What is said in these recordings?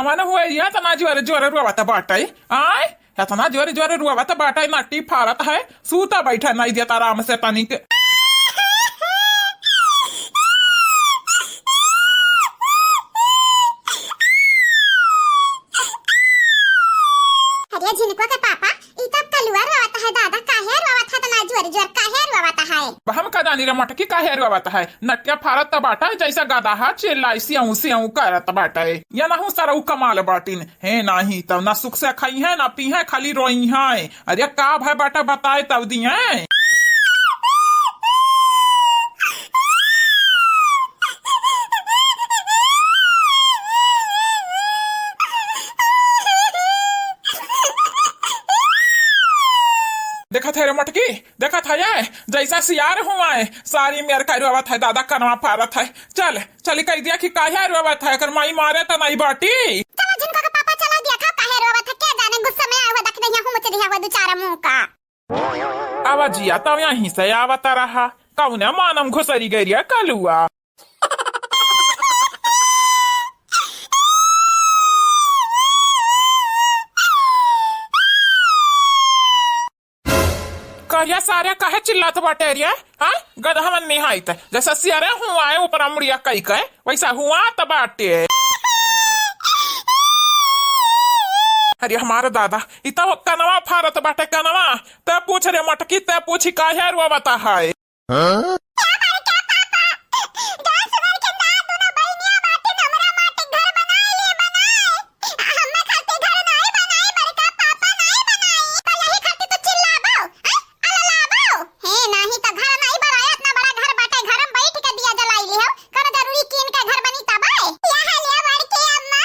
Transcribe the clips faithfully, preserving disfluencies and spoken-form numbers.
मन हुए, ये तना जोरे जोरे रोवत बाटे। आय, इतना जोरे जोरे रोवत बाटे, नट्टी फारत है, सूता बैठा नहीं देता आराम से तनिक। अरे झिनकुआ के पापा, ई तब कलुआ रोवत है दादा, काहे रोवत है तना जोर जोर, काहे रोवत है? अब हम का जानी रे मोटकी काहे रोवत है, नटिया फारत त बाटे जैसे गदहा चिल्लाई सियाऊ सियाऊ करत बाटे। ये नहू सरऊ कमाल बाटिन, हे नाही तब ना सुख से खाई है ना पी है, खाली रोई है। अरे का भय बाटे बताए तब दिए। देखत है रे मोटकी, देखत है ये, जैसा सियार हुआ है, सारी मेर का रोवत है, दादा कनवा फारत है। चल, चली कह दिया कि काहे रोवत है, एकर माई मारे त नहीं बाटी। चलो झिनका के पापा, चलो देखा काहे रोवत है, के जाने गुस्सा में आए हुआ, देख दे यहाँ मुच दिया हुआ दो चार मुंह का। आवा जिया, तब यहीं से आवत रहा, कौने मानम घुसरी गरिया कलुआ। करिया सारे काहे चिल्लात बाटे रे? हाँ, गदहवन निहाइत, जैसा सियारे हुआ है ऊपर मुड़िया कई के, वैसा हुआ त बाटे। अरे हमार दादा, इ त कनवा फारत बाटे कनवा। ते पूछ रे मटकी, ते पूछी काहे रोवत है? हाँ? अला लाबो। हे, नाही त घर नाही बनाया, इतना बड़ा घर बाटे, घर में बैठ के दिया जलाई लिहो। कौनो जरूरी कीन के घर बनी तब आए? यहाँ लिया बड़की अम्मा,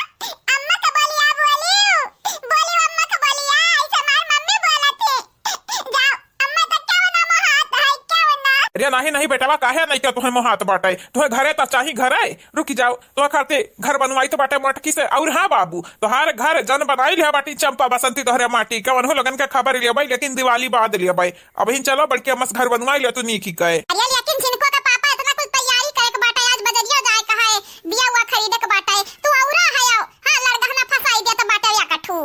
अम्मा के बोलिया बोलियो, बोलियो अम्मा के बोलिया, ऐसे हमार मम्मी बोलत है। जाओ, अम्मा तो क्या बना मोहात है, क्या बना? अरे नाही, नाही बेटवा, काहे नहीं क्या तुहे मोहात बाटे? तुहे घरे त चाही घरे। रुकी जाओ, तो खातिर घर बनवाई तो बाटे मटकी से। और हाँ बाबू, तोहार घर जन बनाई लिया बाटी चंपा बसंती तोहरे माटी के, वनहु लोगन के खबर लिया भाई, लेकिन दिवाली बाद लिया भाई। अबहिन चलो बड़की अम्मा से घर बनवाई लिया तू नीकी के। अरे लेकिन झिनकुआ के पापा इतना कुछ तैयारी करे के बाटे, आज बजरिया जाए के है, बिया हुआ खरीदे के बाटे, तू औरा है आओ। हाँ, लड़गहना फंसाई दिया तो बाटे या कठू।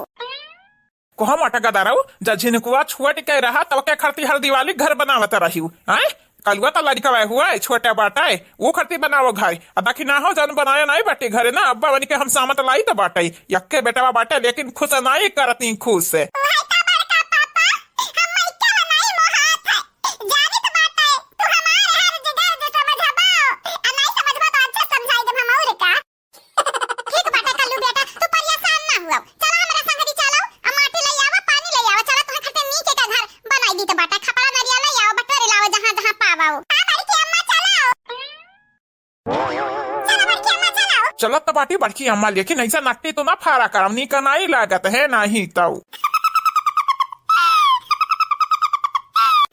कोहा मोटा गदारऊ, जा झिनकुआ छोट के रहा, तब के खरती हर दिवाली घर बनावत रहिउ, हैं? कलुआ त लड़िकवा हुआ है, छोटा बाटा है, वो खरती बनावो घर। आ देखी ना हो, जन बनाया नहीं बाटे घरे ना, अब्बा बनी के हम सामत लाई त बाटे, यक्के बेटवा बाटे, लेकिन खुश नहीं करती खुश। वही तो बड़का पापा, हम माई के बनाई मोहात है, जानित बाटे, तू हमारे हर जगह जो समझबो, आ नहीं समझबो तो अच्छा समझाई देब हम और का। ठीक बाटे कल्लू बेटा, तू परेशान ना हुआ। चला हमरा संगरी चला, आ माटी ले आवा, पानी ले आवा, चला तोहरे खातिर नीचे का घर बनाई दी तो बाटे, खपड़ा नरिया ले आवा, बटोरे लावा जहाँ जहाँ पावा। हाँ बड़की अम्मा चला। चला बड़की अम्मा चला। चलत तो बाटी बड़की अम्मा, लेकिन ऐसा नट्टी तो ना फारा करम, नीक नाई लागत है नाही तो।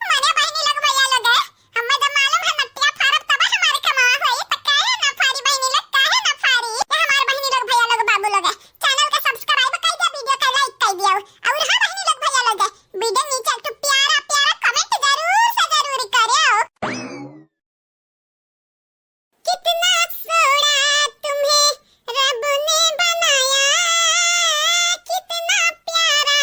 मने बहिनी लोग भैया लोग है, हम्मे जब मालूम है नटिया फारब तब हमारे कमावा होई, त काहे ना फारी बहिनी लोग, काहे ना फारी? ये हमार बहिनी लोग, भैया लोग, बाबू लोग है, channel का subscribe कर दिया, video का like कर दिया। और हाँ बहिनी लोग, भैया लोग है, video नीचे एक ठो प्यारा प्यारा comment जरूर से जरूर करियो। कितना सोहना तुम्हें रब ने बनाया, कितना प्यारा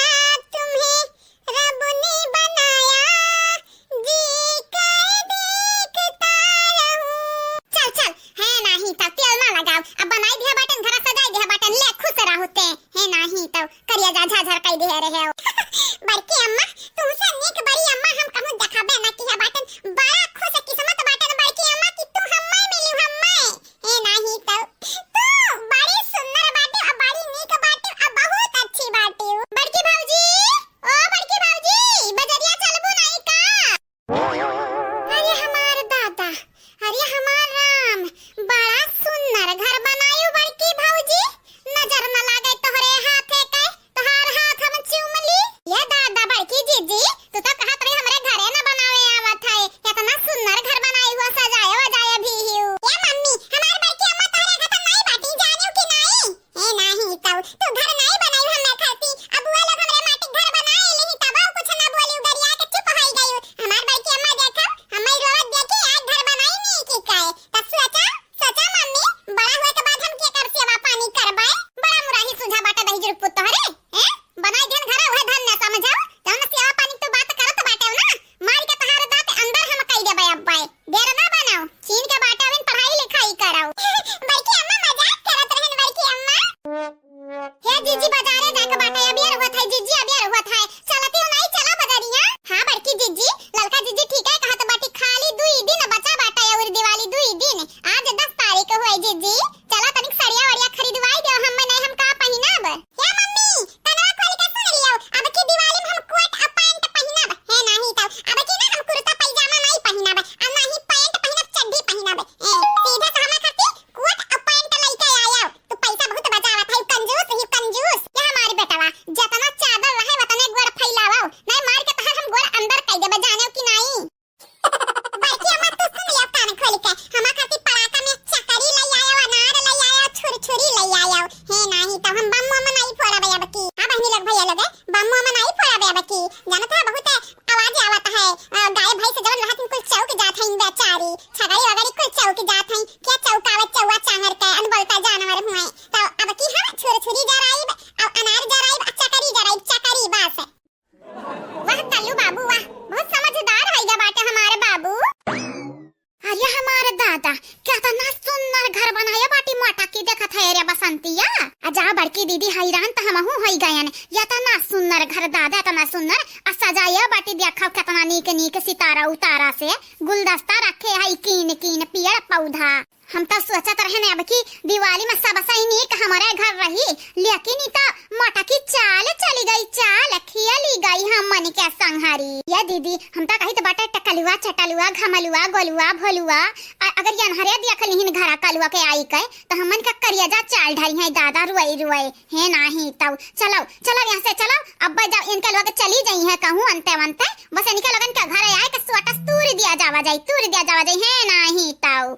उतारा से गुलदस्ता रखे है, कीन कीन पेड़ पौधा। हम तो सोचत रहे न अब की दिवाली में सबसे नीक हमरे घर रही, लेकिन ई तो मोटकी चाल चली गई, चाल खेली गई हमन के संघरी। ये दीदी, हम तो कहित बाटे टकलुआ, चटलुआ, घमलुआ, गोलुआ, भोलुआ, अ-, अगर ये अनहरे देख लिहिन घरा कलुआ के आई के, तो हमन का करिया जा चाल ढाई है दादा, रुआई रुआई। हे नाही तौ, चलो, चलो यहाँ से चलो, अब जब इनके लोग चली जाई हैं कहूँ अंते वंते, बस इनके लोगन के घरे आए के सोटस तूर दिया जावा जाई, तूर दिया जावा जाई, हे नाही तौ।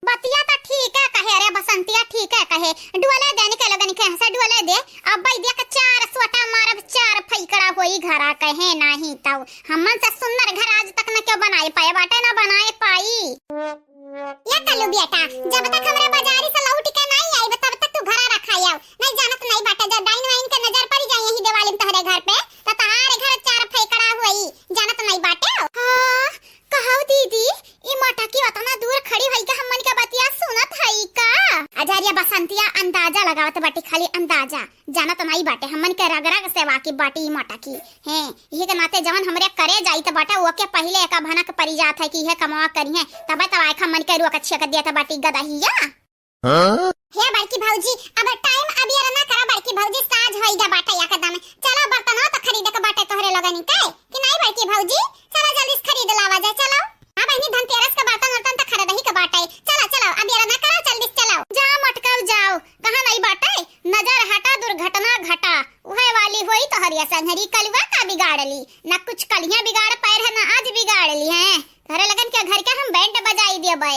बतिया तो ठीक है कहे, अरे बसंतिया ठीक है कहे, डुअले दे इनके लोगन के यहाँ से डुअले दे, अब भाई दिया के चार सोटा मारब, चार फैकड़ा होई घरा के, हे नाही तौ। हमन से सुंदर घर आज तक न क्यों बनाए पाए बाटे, ना बनाए पाई। ये कलू बेटा, जब तक हमरे बाजारी से लौट के नाई आइब, तब तक तू घरा रखा आओ। नाई जानत नाई बाटे, जब डाइन वाइन के नजर पड़ जाई यही दिवाली में तोहरे घर पे, तो तहार घर चार फैकड़ा हुई, जानत नाई बाटे। हाँ, कहो दीदी, ई मोटकी ओतना दूर खड़ी होई के हमन के बतिया सुनत हई का? अजहरिया बसंतिया अंदाजा लगावत बाटी, खाली अंदाजा। जानत नाई बाटे, हमन के रग रग से वाकिफ बाटी ई मोटकी। हैं, इहे के नाते जवन हमरे करे जाइत बाटे, ओके पहिले एका भनक परी जात है कि इहे कमवा करिहे, तबे तब आए हमन के रुआ के छेक देत बाटी गदहिया। हाँ? हे बड़की भौजी, अब टाइम अबियर ना करा बड़की भौजी, साँझ होई गा बाटे एकदम। चलो बर्तनवा तो खरीदे के बाटे तोहरे लोगन के, कि नाई बड़की भौजी? चलो जल्दी से खरीद लावा जाए, चलो। हाँ बहिनी, धनतेरस के बर्तन वर्तन तो खरीदही के बाटे। चलो, चलो, अबियर ना करा, जल्दी से चलो। जा मोटकल जाओ, कहाँ नाई बाटे? नजर हटा, दुर्घटना घटा, उहे वाली होई तोहरिया संघरी, कलुआ का बिगाड़ ली, ना कुछ कलिया बिगाड़ पाए रहे, ना आज बिगाड़ ली हैं। तोहरे लगन के घर के हम बैंड बजाई देबे।